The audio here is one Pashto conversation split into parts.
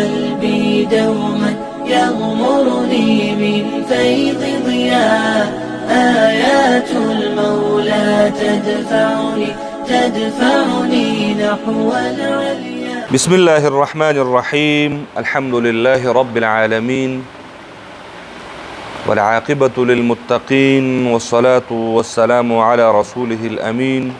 قلبي دوما يغمرني من فيض ضياء. آيات المولى تدفعني تدفعني نحو العليا. بسم الله الرحمن الرحيم. الحمد لله رب العالمين، والعاقبة للمتقين، والصلاة والسلام على رسوله الأمين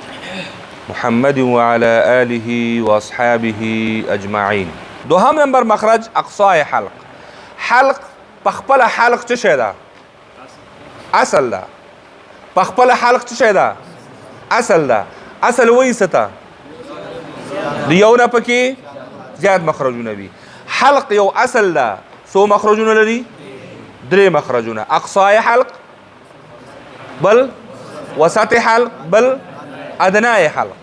محمد وعلى آله وأصحابه أجمعين. دوهم نمبر مخرج اقصای حلق. حلق په خپل حلق څه شی ده؟ اصل ده. په خپل حلق څه شی ده؟ اصل ده. اصل وایي څه ته؟ د یو نه پکې زیات مخرجونه وي. حلق یو اصل ده، څو مخرجونه لري؟ درې مخرجونه: اقصای حلق، بل وسط حلق، بل ادنای حلق.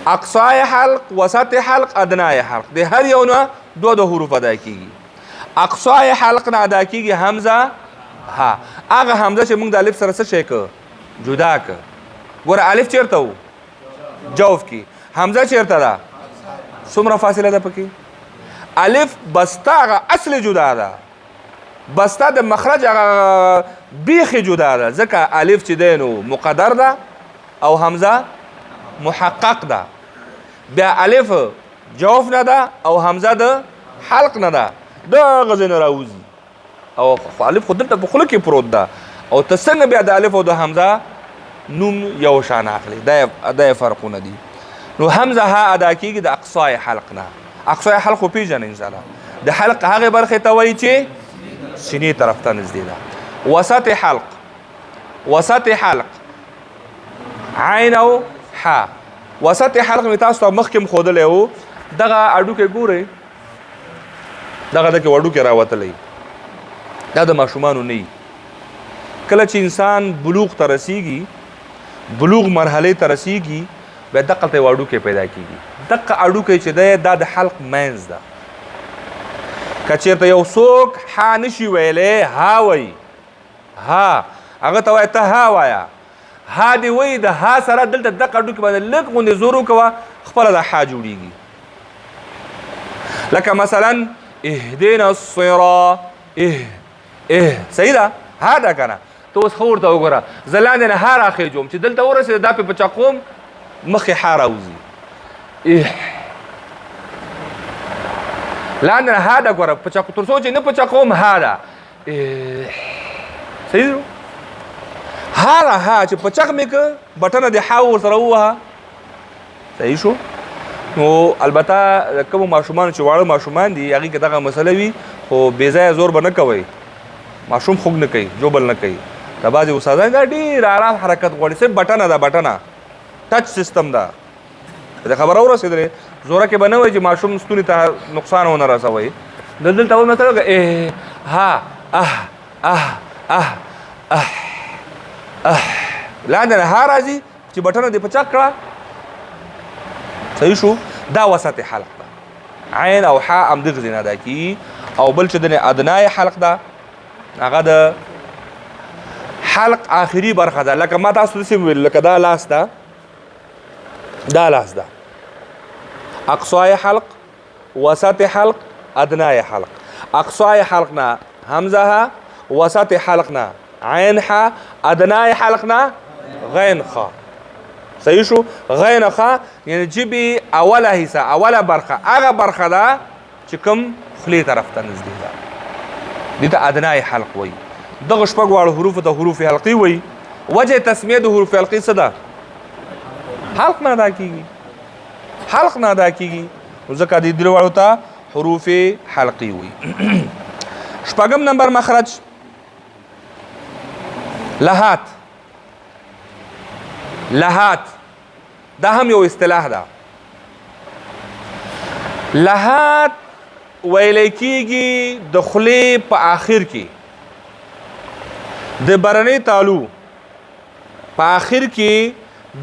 اقصای حلق، وسط حلق، ادنای حلق، د هر یو نه دوه دوه حروف ادا کیږي. اقصای حلق نه ادا کیږي همزه ها، هغه همزه چې موږ د الف سره څه شی که جدا که. ګوره الف چېرته و؟ جوف کې. همزه چېرته ده؟ څومره فاصله ده پکې؟ الف بسته هغه اصل جدا ده، بسته د مخرج هغه بیخې جدا ده، ځکه الف چې دی نو مقدر ده او همزه محقق ده. بیا الف جوف نه ده او همزه د حلق نه ده، دغه ځای نه راوځي. او الف خو دلته په خوله کې پروت ده، او ته څنګه بیا د الف او د همزه نوم یو شان اخلي؟ دا یې فرقونه دي. نو همزه ها ادا کیږي د اقصای حلق نه. اقصای حلق خو پیژنې ان شاء الله، د حلق هغې برخې ته وایي چې سینې طرف ته نږدې ده. وسط حلق، وسط حلق عین او ح. وسط حلق مې تاسو ته مخکې هم ښودلی و. دغه هډوکی ګورئ، دغه دکې وډوکی راوتلی، دا د ماشومانو نه وي. کله چې انسان بلوغ ته رسیږي، بلوغ مرحلې ته رسیږي، بیا دقلته یو هډوکی پیدا کیږي. دقه هډوکی چې دی دا د حلق منځ ده. که چېرته یو څوک ها نشي ویلی، ها وایي، ها هغه ته وایه ته ها وایه، ها دې وایي، د ها سره دلته دقه هډوکي باندې لږ غوندې زور وکوه، خپله د ها جوړیږي. لکه مثلا اهدنا الصراط، اه اه، صحیح ده؟ ها ده که نه؟ ته اوس ښه ورته وګوره، زه لاندې نه ها راخېجوم، چې دلته ورسېده دا پې په چقوم مخې ها راوځي. اه لاندې نه ها ده، ګوره په چقو، تر څو چې نه په چقوم ها ده. اه صحیح ده؟ ها را ها چې په چق مې که بټنه د ها ورسره ووهه، صحیح شو. نو البته کوم ماشومان چې واړه ماشومان دي، هغې کې دغه مسله وي، خو بې ځایه زور به نه کوئ، ماشوم خوږ نه کوي، ژوبل نه کوي. د بعضې استادان دا ډېر آرام حرکت غواړي، صرف بټنه ده، بټنه ټچ سیستم ده. د خبره ورسېدلې؟ زوره کې به نه وایي چې ماشوم ستوني ته نقصان ونه رسوي. دلته وایي مثلا اه ها اه اه اه اه اه، لاندې نه ها راځي چې بټنه دې په چک کړه، صحیح شو. دا وسط حلق ده، عین او حا هم دغه ځای نه ادا کیږي. او بل چې د ادنای حلق ده، هغه د حلق آخري برخه ده. لکه ما تاسو داسې وویل، لکه دا لاس ده، دا لاس ده، اقصای حلق، وسط حلق، ادنای حلق. اقصای حلق نه همزه ها، وسط حلق نه عین ها، ادنای حلق نه غین خا. صحیح شو؟ غین خا یعنی جبی اوله حصہ، اوله برخه، هغه برخه ده چې کوم خولې طرف ته نږدې ده، دې ته ادنای حلق وایي. دغه شپږ واړو حروفو ته حروف حلقي وایي. وجه تسمیه د حروف حلقي څه ده؟ حلق نه ادا کیږي، حلق نه ادا کیږي، نو ځکه دې درې واړو ته حروف حلقي وایي. شپږم نمبر مخرج لهات. لهات دا هم یو اصطلاح ده. لهات ویل کیږي د خولې په آخر کې، د برنۍ تالو په آخر کې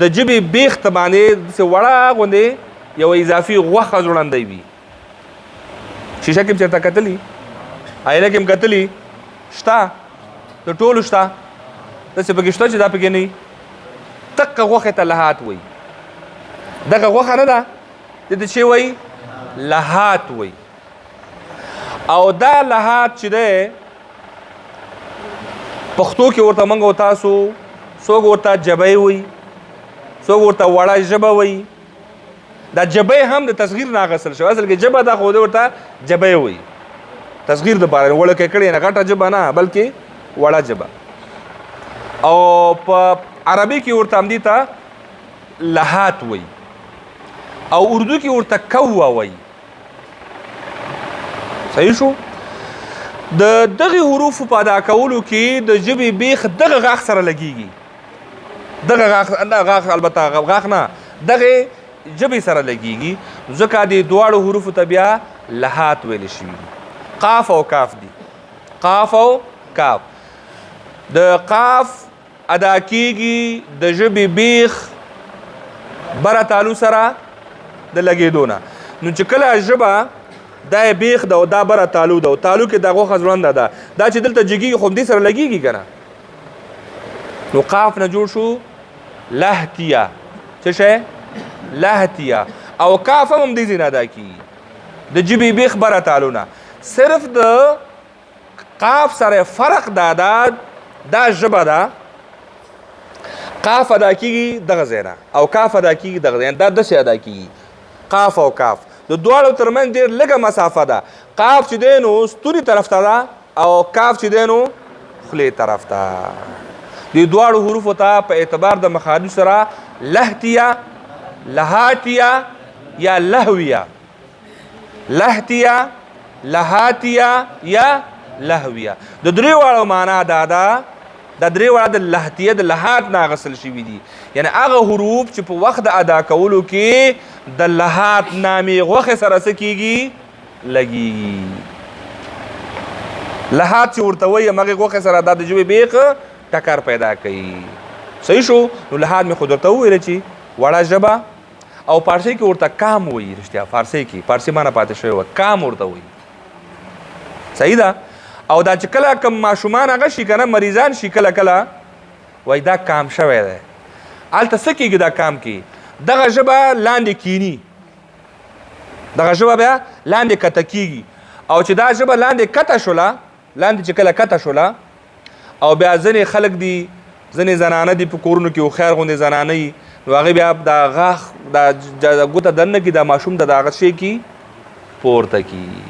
د ژبې بیخ ته باندې داسې وړه غوندې یوه اضافي غوښه ځوړندی وي. شیشه کې هم چېرته کتلي؟ آینه کې هم کتلي؟ شته، د ټولو شته، داسې پکې شته چې دا پکې نه وي. تکه غوښې ته لهات وایي. دغه غوښه نه ده، دې ته چې وایي لهات وایي. او دا لهات چې دی پښتو کې ورته موږ او تاسو څوک ورته جبۍ وایي، څوک ورته وړه ژبه وایي. دا جبۍ هم د تصغیر نه اخیستل شوی، اصل کې ژبه ده خو ورته جبۍ وایي، تصغیر دپاره وړوکی کړی نه، غټه ژبه نه بلکې وړه ژبه. او په عربي کې ورته همدې ته لهات وایي، او اردو کې ورته کوه وایي. صحیح شو؟ د دغه حروف په ادا کولو کې د ژبې بیخ دغه غاښ سره لګیږي، دغه غاښ نه، غاښ البته غاښ نه، دغه ژبې سره لګیږي، ځکه د دواړو حروفو ته بیا لهات ویل شوي دي. قاف او کاف دي، قاف او کاف. د قاف ادا کیږي د ژبې بیخ بره تالو سره د لګېدو نه. نو چې کله ژبه دا یې بیخ ده او دا بره تالو ده، او تالو کې دا غوښه ځوړنده ده، دا چې دلته جګېږي خو همدې سره لګېږي که نه. نو قاف نه جوړ شو لهتیه، څه شی؟ لهتیه. او کاف هم همدې ځای نه ادا کېږي، د ژبې بیخ بره تالو نه. صرف د قاف سره فرق دا ده، دا ژبه ده، قاف ادا کیږي دغه ځای نه او کاف ادا کیږي دغه ځای نه، دا داسې ادا کیږي. قاف او کاف د دواړو ترمنځ ډېر لږه مسافه ده. قاف چې دی نو ستوني طرف ته ده او کاف چې دی نو خولې طرف ته. دې دواړو حروفو ته په اعتبار د مخارج سره لهتیه، لهاتیه یا لهویه، لهتیه، لهاتیه یا لهویه. د درې واړو معنا دا ده، دا درې واړه د لهتیه د لهات نه اخیستل شوي دي، یعنی هغه حروف چې په وخت د ادا کولو کې د لهات نامې غوښې سره څه کیږي؟ لګیږي. لهات چې ورته وایي همغې غوښې سره دا د ژبې بیخ ټکر پیدا کوي. صحیح شو؟ نو لهات مې خو درته وویل چې وړه ژبه، او پارسي کې ورته کام وایي. رښتیا فارسي کې، فارسي معنی پاتې شوې وه، کام ورته وایي. صحیح ده؟ او دا چې کله کوم ماشومان هغه شي که نه، مریضان شي، کله کله وایي دا کام شوی دی. هلته څه کېږي؟ دا کام کې دغه ژبه لاندې کینی، دغه ژبه بیا لاندې کته کیږي، او چې دا ژبه لاندې کته شوله، لاندې چې کله کته شوله، او بیا ځینې خلک دي، ځینې زنانه دي په کورونو کې هوښیار غوندې زنانه وي، نو هغې بیا دا غاښ دا ګوته دننه کړي، دا ماشوم ته د هغه شی کي پورته کړي.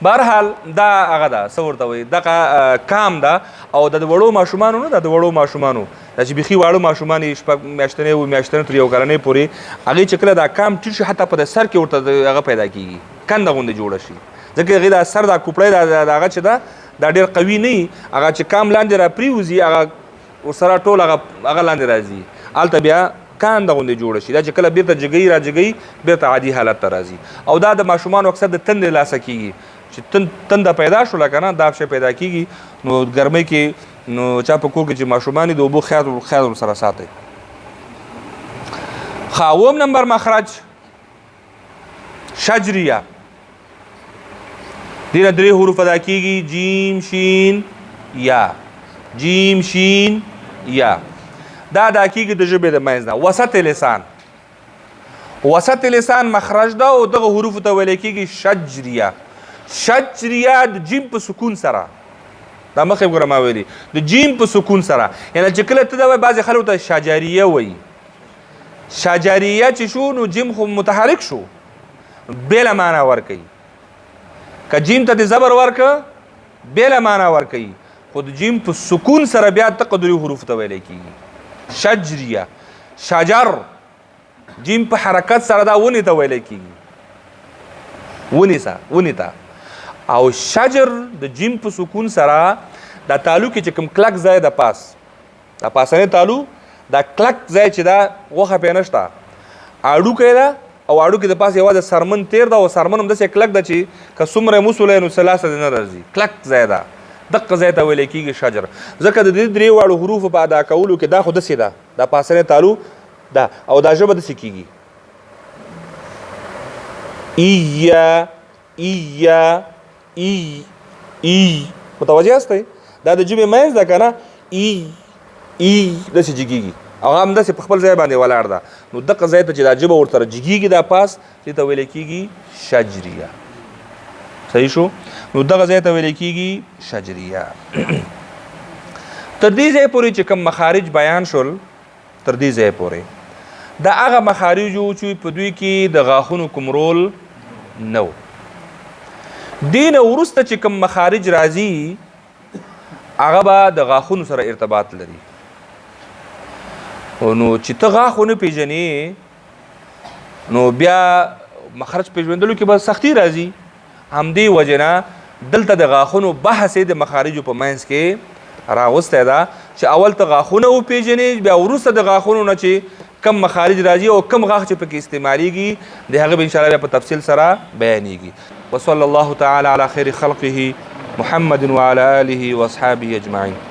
بهرحال دا هغه ده، څه ورته وایي، دغه کام ده. او د وړو ماشومانو نه ده، د وړو ماشومانو دا چې بیخي واړه ماشومان یې شپږ میاشتنۍ اووه میاشتنۍ تر یو کلنۍ پورې، هغې چې کله دا کام ټیټ شي، حتی په د سر کې ورته هغه پیدا کېږي، کنده غوندې جوړه شي، ځکه هغې دا سر دا کوپړی دا هغه چې ده دا ډېر قوي نه وي، هغه چې کام لاندې را پرېوځي هغه ورسره ټول هغه لاندې راځي، هلته بیا کانده غوندې جوړه شي. دا چې کله بیرته جګوي را جګوي بیرته عادي حالت ته راځي. او دا د ماشومانو اکثر د تندې لاسه کېږي، چې تنده پیدا شوله که نه، دا شی پیدا کېږي. نو ګرمۍ کې نو چا په کور کې چې ماشومان دي د اوبو خیال ورسره ساتئ. ښه، اووم نمبر مخرج شجریه. دې نه درې حروف ادا کېږي، جیم شین یا، جیم شین یا. دا ادا کېږي د ژبې د منځ نه، وسط لسان. وسط لسان مخرج ده، او دغه حروفو ته ویل کېږي شجریه. شجریه د جیم په سکون سره، دا مخکې وګوره ما ویلي، د جیم په سکون سره، یعنی چې کله ته دا وایې، بعضې خلکو ته شجریه وایي. شجریه چې شو نو جیم خو متحرک شو، بېله معنا ورکوي. که جیم ته دې زبر ورکړه بېله معنا ورکوي، خو د جیم په سکون سره بیا تقدري حروف ته ویل کېږي شجریه. شجر جیم په حرکت سره دا ونې ته ویل کېږي، ونې سره، ونې ته. او شجر د جیم په سکون سره دا تالو کې چې کوم کلک ځای د پاس، دا پاسنی تالو دا کلک ځای چې دا غوښه پرې نشته، هډوکی ده، او هډوکي د پاسه یوازې سرمن تېر ده، او سرمن هم داسې کلک ده چې که څومره یې وسولی نو څه لاسه دې نه راځي، کلک ځای ده، دقه ځای ته ویل کېږي شجر. ځکه د دې درې واړو حروفو په ادا کولو کې دا خو داسې ده، دا پاسنی تالو ده، او دا ژبه داسې کېږي ایا ایا ای ای. متوجه یاستئ؟ دا د ژبې منځ ده که نه، ای ای داسې جګېږي، او هغه همداسې په خپل ځای باندې ولاړ ده. نو دغه ځای ته چې دا ژبه ورسره جګېږي دا پاس، دې ته ویل کېږي شجریه. صحیح شو؟ نو دغه ځای ته ویل کېږي شجریه. تر دې ځای پورې چې کوم مخارج بیان شول، تر دې ځای پورې دا هغه مخارج وو چې په دوی کې د غاښونو کوم رول نه و. دې نه وروسته چې کوم مخارج راځي هغه به د غاښونو سره ارتباط لري. نو چې ته غاښ ونه پیژنې نو بیا مخرج پیژندلو کې به سختی راځي. همدې وجې نه دلته د غاښونو بحث یې د مخارجو په منځ کې راغوستی ده چې اول ته غاښونه وپیژنې، بیا وروسته د غاښونو نه چې کم مخارج راځي او کم غاښ چې پکې استعمالیږي د هغه به انشاءالله بیا په تفصیل سره بیانیږي. وصلی الله تعالی علی خیر خلقه محمد وعلى آله واصحابه اجمعین.